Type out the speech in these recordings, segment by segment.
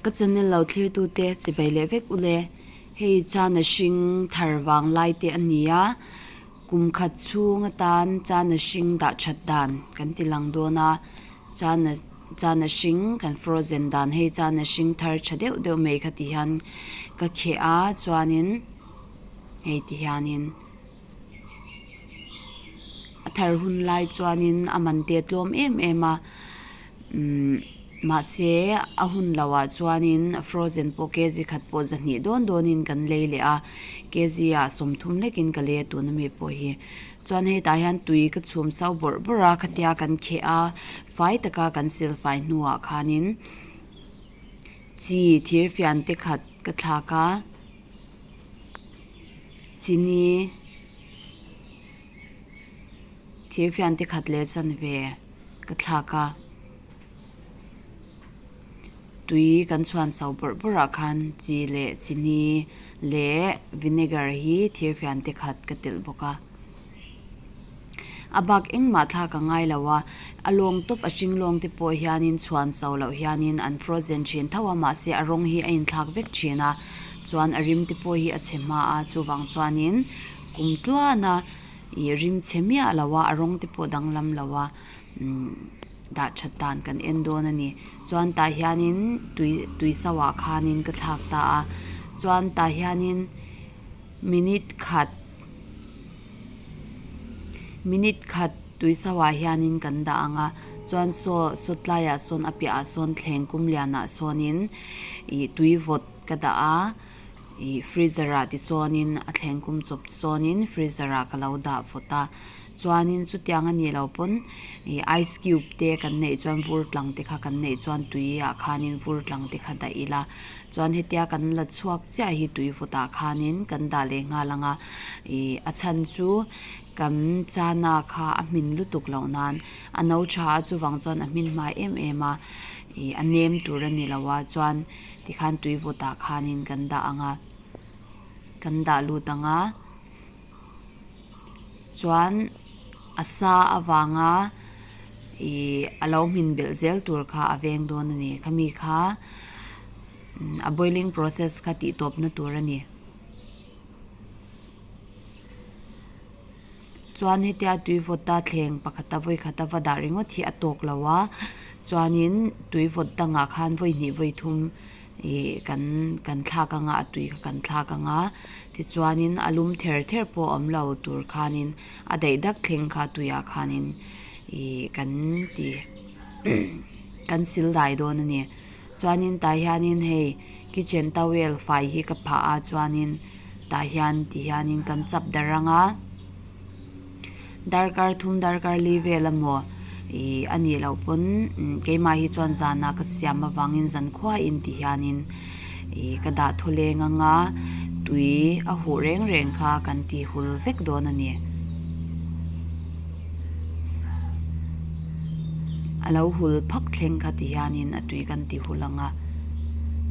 Ka channel lo thlir tu te chibai leh vek ule hei chana hring thar vang lai te a ni a kum khat chhung atan chana hring dah that dan kan ti lang dawn a chana chana hring kan frozen dan hei chana hring thar tha deuh deuh mai kha ti hian ka kheh a chuanin hei ti hianin. A thar hun lai chuanin a man te tlawm em em a umm mahse a hun loh ah chuanin frozen pawh kg khat pawh zahnih dawn dawnin kan lei leh a kg ah sawmthum hlekin ka lei a tuna mi pawh hi chuan hetah hian tui ka chhum so bawrh bawrh a khatia kan kheh a fai taka kan silfai hnuah khanin chi thir fian te khat ka thlak a. Chini thir fian te khat leh chanve ka thlak a tui kan chhuan chho bawrh bawrh ah khan chi leh chini leh vinegar hi thir fian te khat ka telh bawk a a bak engmah thlak a ngai lo a a lawng tawp a hring lawng te pawh hianin chhuan chho loh hianin an frozen thin tho a mahse a rawng hi a inthlak vek thin a chuan a rim te pawh hi a chhe hma a chuvang chuanin kum tluana ih rim chhe miah lo a a rawng te pawh danglam lo a umm dah that dan kan en dawn a ni chuan tah hianin tui tui so ah khanin ka thlak ta a chuan tah hianin minute khat. Minute khat tui so ah hianin kan dah ang a chuan saw saw tlaiah sawn a piahah sawn thleng kum lianah sawnin ih tui vawt ka dah a ih freezer ah tichuanin a thleng kum chawp sawnin freezer ah ka lo dah vawt a chuanin chutiang a nih loh pawn ih ice cube te kan neih chuan vur tlang te kha kan neih chuan tui ah khanin vur tlang te kha dah ila. Chuan hetia kan la chhuak chiah hi tui vawtah khanin kan dah leh nghal ang a, ih a chhan chu kan chana kha a hmin lutuk loh nan a no tha a chuvang chuan a hmin hma em em a, ih a nem tur a ni lo a chuan tikhan tui vawtah khanin kan dah ang a, kan dah lut ang a chuan a sa avanga ih a lo hmin belh zel tur kha a veng dawn a ni khami kha a boiling process kha tih tawp na tur a ni chuan hetia tui vawt a thleng pakhat a vawi khat a va dah ringawt hi a tawk lo a chuanin tui vawt dangah khan vawi hnih vawi thum ih kan kan thlak anga a tui kha kan thlak anga tichuanin a lum ther ther pawh awm lo tur khanin a daih dak thleng kha tuiah khanin ih kan ti kan sil dai dawn a ni chuanin tah hianin hei kitchen towel fai hi ka phah a chuanin tah hian ti hianin kan chap darh anga darkar thum darkar li vel emaw ih a nih loh pawn keimah hi chuan zanah ka siam avangin zankhuain ti hianin ih ka dah thu leng anga tui a huh reng reng kha kan ti hul vek dawn a ni. A lo hul phak thleng kha ti hianin a tui kan ti hul ang a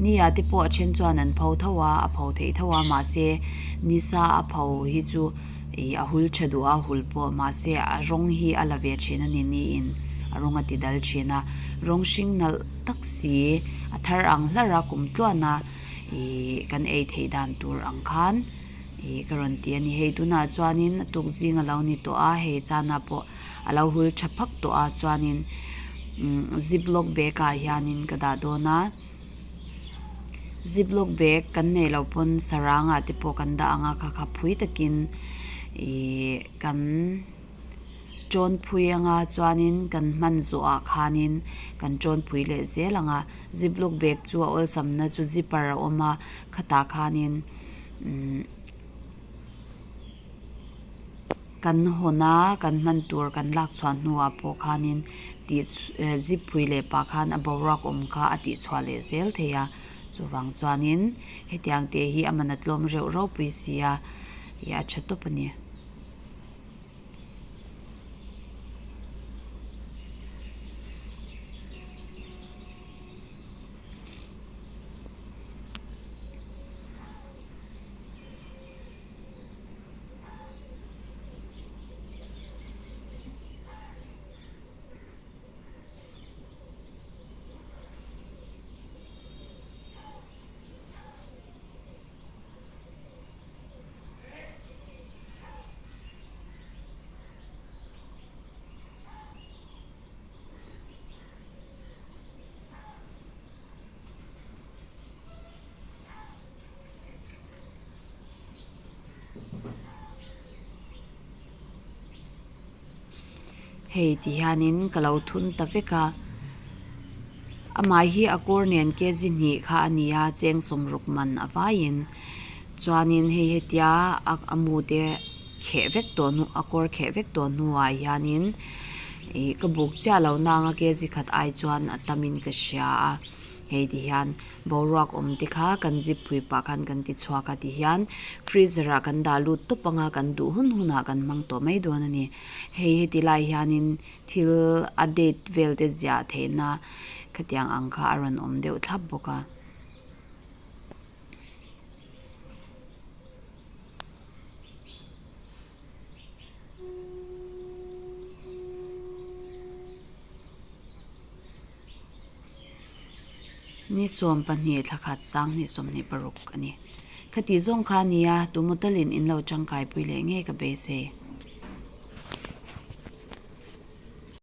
ni ah te pawh a then chuan an pho tho a a pho theih tho a mahse nisa a pho hi chu ih a hul tha duh a hul pawh mahse a rawng hi a la ve thin a ni niin a rawng a ti dal thin a rawng hring nalh tak si a thar ang hlar a kum tluan a ih kan ei theih dan tur ang khan ih ka rawn ti a ni hei tunah chuanin a tuk zing a lo ni tawh a hei chana pawh a lo hul tha phak tawh a chuanin umm ziplock bag ah hianin ka dah dawn a ziplock bag kan neih loh pawn sarang ah te pawh kan dah ang a kha kha phui takin ih kan tawn phui anga chuanin kan hman zawh ah khanin kan tawn phui leh zel ang a ziplock bag chu a awlsam na chu zipper a awm a khatah khanin umm kan hawn a kan hman tur kan lak chhuah hnuah pawh khanin tih zip phui leh pah khan a boruak awm kha a tih chhuah leh zel thei a chuvang chuanin hetiang te hi a man a tlawm reuh ropui si a ih a tha tawp a ni. Hei ti hianin ka lo thun ta vek a, amah hi a kawr nen kg hnih kha a ni a cheng sawmruk man a vaiin chuanin hei hetia a mu te kheh vek tawh hnu a kawr kheh vek tawh hnuah hianin ih ka buk chiah lo nang a kg khat ai chuan a tamin ka hria a. Hei ti hian boruak awm te kha kan zip phui pah khan kan ti chhuak a ti hian freezer ah kan dah lut tawp anga kan duh hun hun ah kan hmang tawh mai dawn a ni. Hei heti lai hianin thil a date vel te ziah theihna khatiang ang kha a rawn awm deuh thlap bawk a. Ni 12 thla khat 20 26 a ni. Khati zawng kha a nia, tumaw talin in lo tangkaipui leh ngei ka beisei.